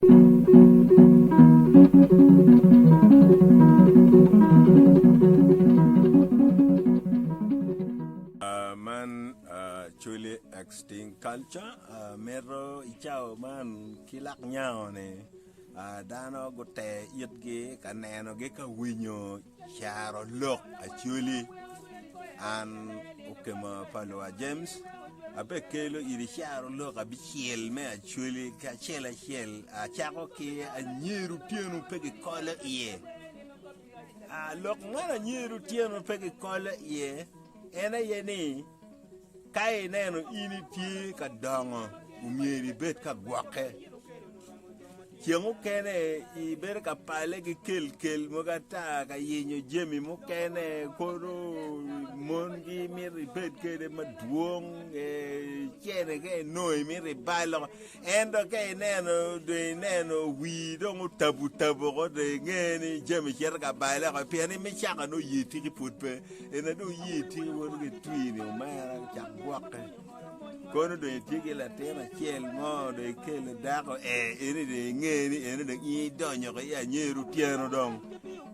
Man Acholi Extinct Culture mito i cawa man ki lak nyango-ni dano gute itgi ka nenogi ka winyo caro lok Acholi an okema pa Lwa James abekelo iri caro lok abicel me Acholi ki acel acel acako ki anyira otyeno pe gikolo iye lok man anyira otyeno pe gikolo iye en aye ni Ka ineno in itye ka dongo, omyero ibed ka gwokke. Ceng mukene ibedo ka pale ki kelkel mogo ata ka yenyo jami mukene kono mongi mito ibed kwede madwong cene ka inongo imito ibal woko ento ka ineno dong ineno wii dong otabo tabo woko dong inge ni jami cito ka bale woko pien ni me cako nongo ye tiki pud pe. Ena dong ye tye woto ki twi-ni omera cak gwokke. Kono dong itye ki latin acel mo dong ikelo dako ee eni dong inge ni eni dong in idonyo i anyer otyeno dong.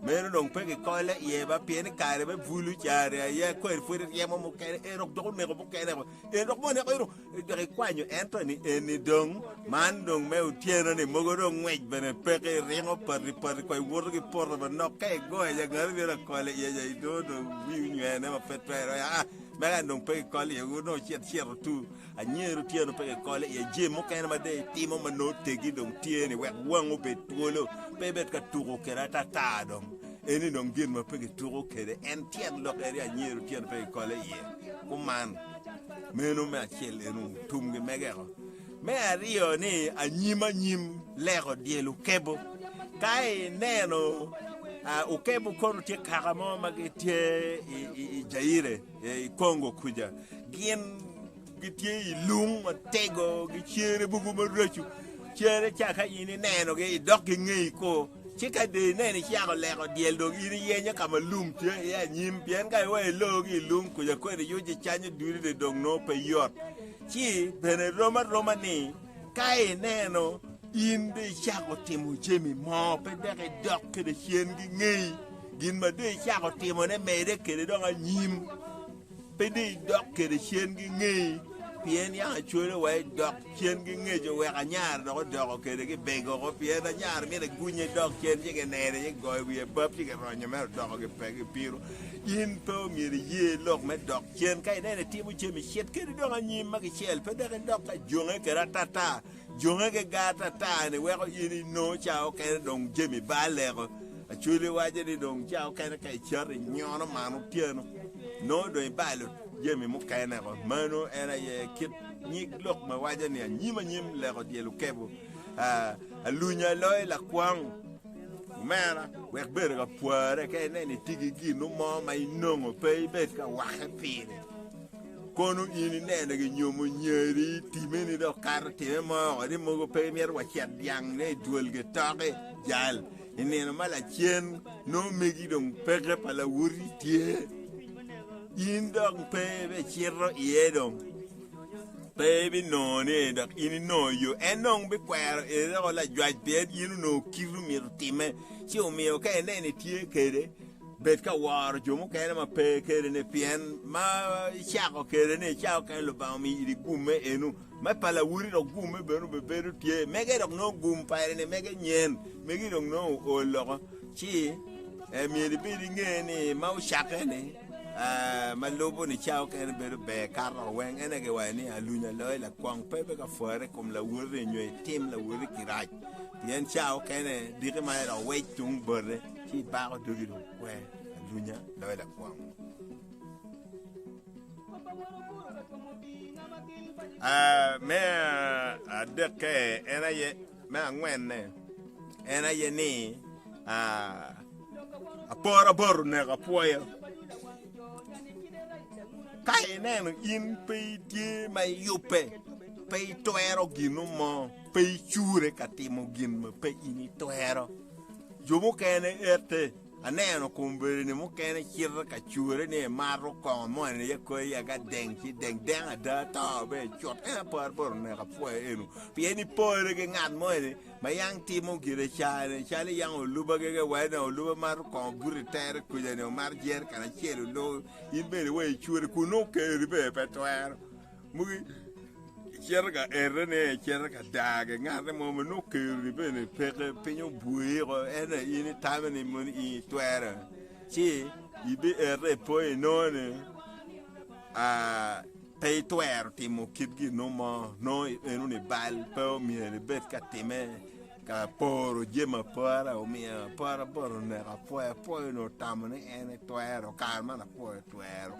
Meno dong pe kikole iye ba pien i kare me bulu cari aye kweri pwod iryemo mukene en dok oneko mukene en dok mo oneko eno Dok ikwanyo ento ni eni dong man dong me otyeno ni mogo dong ngwec bene peke iringo pati pati kwa iwoto ki poto manok ka igoyo ja ngati bino akole iye ja idoo dong wi onywene ma pe twero ya ah mega dong pe kikolo iye wu dong cit cito tu anyer otyeno pe kikolo iye jami mukene ma dong itimo ma nongo tegi dong tye ni wek wangi obed twolo pe ibed ka tuko kede atata dong eni dong gin ma pe kituko kede en tyen lok eni anyer otyeno pe kikolo iye kuman. Meno me acel eno tumgi megeko. Me aryo ni anyim anyim leko dyel okebo. Ka ineno okebo kono tye kaka mo ma gitye i Zaire i Congo kuca. Gin gitye i lung matego gicere mogo maraco. Cere ca ka in inenogi idok ki ngeyi ko. Ci ka dong ineno icako leko dyel dong in iyenyo ka ma lum tye iye anyim, pien ka iweyo ilor ki i lung kuca kwede yuci icanyo dudi-ni dong nongo pe yot. Ci bene rom aroma ni ka ineno in dong icako timo jami mo pe dok idok kwede cen ki ngeyi, gin ma dong icako timone medde kwede dong anyim. Pe dong idok kwede cen ki ngeyi, pien yam acwalo wa idok cen ki ngec oweko anyara dok odoko kwede ki bego oko, pien anyara myero egunye dok cen ci kinene ci kigoyo wiye bap ci kironyo mere odoko ki piru. In pe omyero iye lok me dok cen ka ineno itimo jami cit kadi dong anyim ma kicel pe dok idok ka jonge kwede atata. Jonge ki gar ata-ni weko in inongo ca okene dong jami baleko. Acholi waco ni dong ca okene ka icato inyono man otyeno nongo dong ibalo jami mukene ko. Meno en aye kit nyig lok ma waco ni anyim anyim leko dyel okebo alunya loyo lakwang. Omera wek bedo ka pware ka ineno itye ki ginu mo ma inongo pe ibed ka wakke pire. Kono in ineno ginyomo nyeri, timeni dok kato time mo oko ni mogo pe gimito wa cet dyang ne i dwol gitoki jal. I nino ma lacen nongo megi dong peke pa lawoti tye, in dok pe ibecito iye dong pe ibinongo ni dok in inongo yo. En dong bikwero eni dok lajwac pien in onongo kiti omito time ci omiyo ka ineno itye kede Bed ka woro jo mukene ma pe kede-ni, pien ma icako kede-ni, icako kene Lubanga omiyo iri gumme enu. Me pa lawoti dok gumme bene obebedo tye, mege dok nongo gum pere-ni mege nyen, megi dong nongo ool loko. Ci myero ibed inge ni ma ocakke-ni, ma lubo-ni ca okene bedo ber kato weng. En aye giwaco ni alunya loyo lakwong, pe ibed ka pwore i kom lawoti nyo itim lawoti kirac, pien ca okene diki ma dok wec tung bote. Ci ibako dogi dong kwer alunya loyo lakwang. Me adekke en aye, me angwenne en aye ni apora bot oneko apwoyo. Ka ineno in pe itye ma iyubbe, pe itwero gino mo, pe icure ka timo gin ma pe in itwero. Jo mukene ette. Aneno kombeddi-ni mukene cito ka cure ni emato kongo moni aye koi ya ka deng ci deng deng ada to bene cut en apar bot oneko apwoyo eno pien ipore ki ngat moni ma yang timo gire ca-ni calo yang oluba keken wa ni oluba mato kongo buto i tere kuca ni omato jerican acel olubo in bene wa icure kun nongo keri bene pe twero. Mugi icito ka ete ni icito ka daa ki ngate mo ma nongo keroni bene peke piny obwoyi oko ento in itamo ni mono in itwero ci ibiete ipo inongo ni pe itwero timo kit gin mo nongo enoni bal pe omyero ibed ka time Ka poro jami apora omiyo apora bot oneko apwoyo, apwoyo onongo otamo ni en etwero, kare man apwoyo twero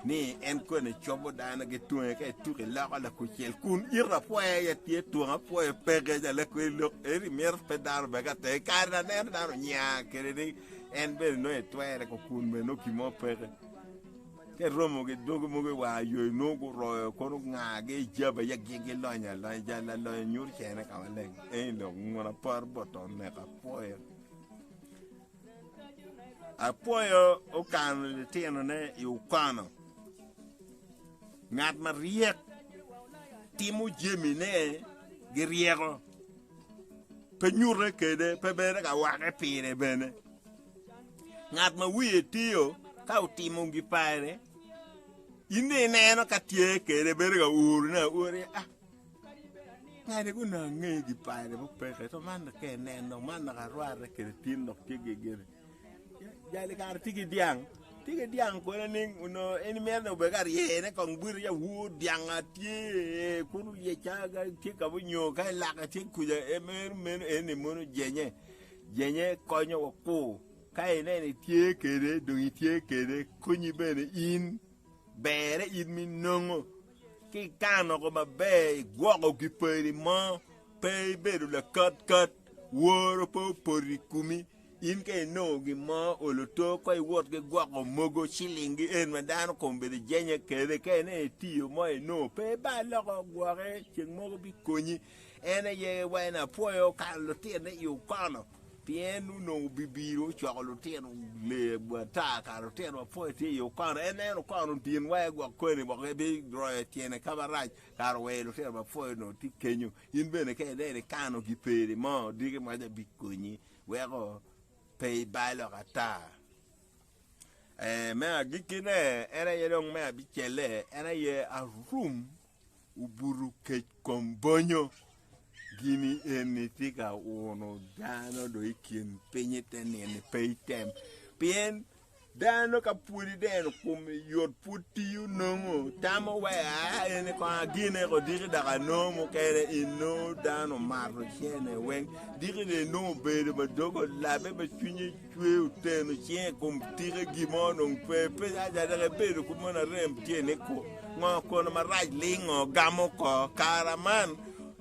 ni en kone cobo dano ki tunge ka ituko iloko lakucel kun ito apwoyo aye tye twong apwoyo peke ca lakwedi lok eni mito pe dano bene ka tenge kare na aneno dano onya kede ni en bene nongo etwere ko kun bene nongo gin mo peke. Ka iromo ki dogi mogo i war yo inongo guroyo kono ngagi i jaba ya gin gilonyo alonya jal lalonyo nyuto cene ka maleng eni lok ngun apor bot to oneko apwoyo. Apwoyo okano litinone i okono. Ngat maryek timo jamine gi ryeko pe nyute kede pe bedo ka wake pire bene. Ngat ma wiye tiyo ka otimo gipare, in dong ineno ka tye kwede bedo ka urone aura ni ah ngani gunongo ange gipare mo peke ento man dok ka ineno man dok arwatte kwede tin dok tye ki gine jali kara tye ki dyang tye ki dyang kono ni onongo en mito ni obed ka ryene kong bute ca woo dyanga tye kun oyeca tye ka nyo ka ilake tye kuca meno eni mono jenye. Jenye konyo wa kur. Ka ineno itye kede, dong itye kede, konyi bene in. Berre in mi nongo. Ki ikano ko maber, igwoko giperi mo, pe ibedo lakat kat, woro pe opoto i komi. In ka inongo gin mo, olo to ko iwot ki gwoko mogo cilingi en ma dano kombeddi jenye kede. Ka ineno itiyo mo inongo, pe ibal loko, gwoke, ceng mogo bikonyi. En aye wene apwoyo okano lutinone i okono, pien onongo bibiro ocoko lutino lee ata kare lutino apwoyo tye i okono. En neno okono odin wa gwok koni gwok ebiroyo tyene ka marac kare oweyo lutino ma apwoyo onongo tye kenyo. In bene ka ineno ikano giperi mo diki maca bikonyi weko pe ibal lok ata. Me agikkine en aye dong me abicelle en aye arum obuto kec kom bonyo, gini eni tye ka uno dano dong i kin piny ite nino pe item pien dano ka pwod ideno kome yot pwod tiyo nongo tamo wai aa eni kong agine ko diki dok anongo mukene inongo dano omato cene weng diki dong inongo obedo ma doge olabe ma cwinye cwer oteno cinge i kom tike gin mo dong pe pe aca dok ebedo kumeno arem tye ni ku ngo kono marac lingo gamo ko kara man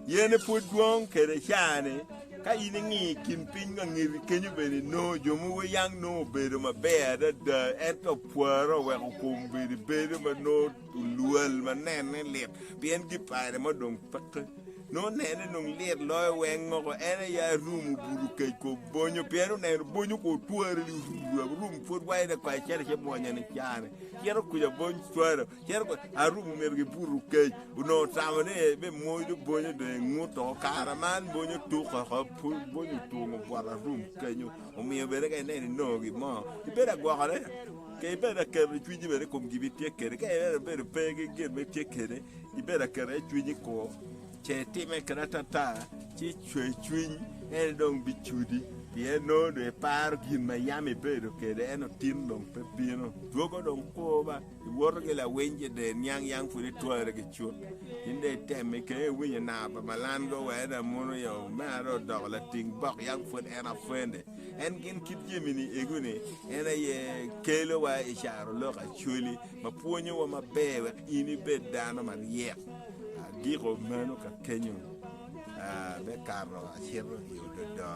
yene pwod dwong kede cani ka in ingi i kin piny ka ngeti kenyo bene inongo jo mogo yang nongo obedo maber adada ento pwaro oweko kom bedo bedo ma nongo olwal ma nene lit pien gipare mo dong peke. Nongo nene dong lit loyo weng ngoko en aye arum obuto kec ko bonyo pien oneno bonyo ko otware ni ru arum pwod wayo ne kwa icito ce mwonyo ni cane cito kuca bony tware cito ku arum omyero gibuto kec onongo tamo ni me mwonyo bonyo dong enguto kara man bonyo tuk oko bonyo otungo bwot arum kenyo omiyo bene ka ineno inongo gin mo ibedo agwokone ka ibedo aketo cwinyi bene i kom gin ma itye kwede ka ineno ibedo pe ki gin ma itye kwede Ibedo aketa i cwinyi kur, ce itime kede atata, ci cwercwiny en dong bicudi, pien nongo dong iparo gin ma yam ibedo kwede, ento tin dong pe bino. Dwogo dong kur ba, iwoto ki lawiny ci dong iniang yang pud itwere ki cut. In dong itemme kene iwinyo nanga pa malan go wee dong amuno ya omera dong odoko lating bok yang pud en afwende. En gin kit jami-ni ego-ni en aye kelowa i caro lok Acholi. ma pwonyowa maber wek in ibed dano maryek. Agiko meno ka kenyo me kato acito i ododo.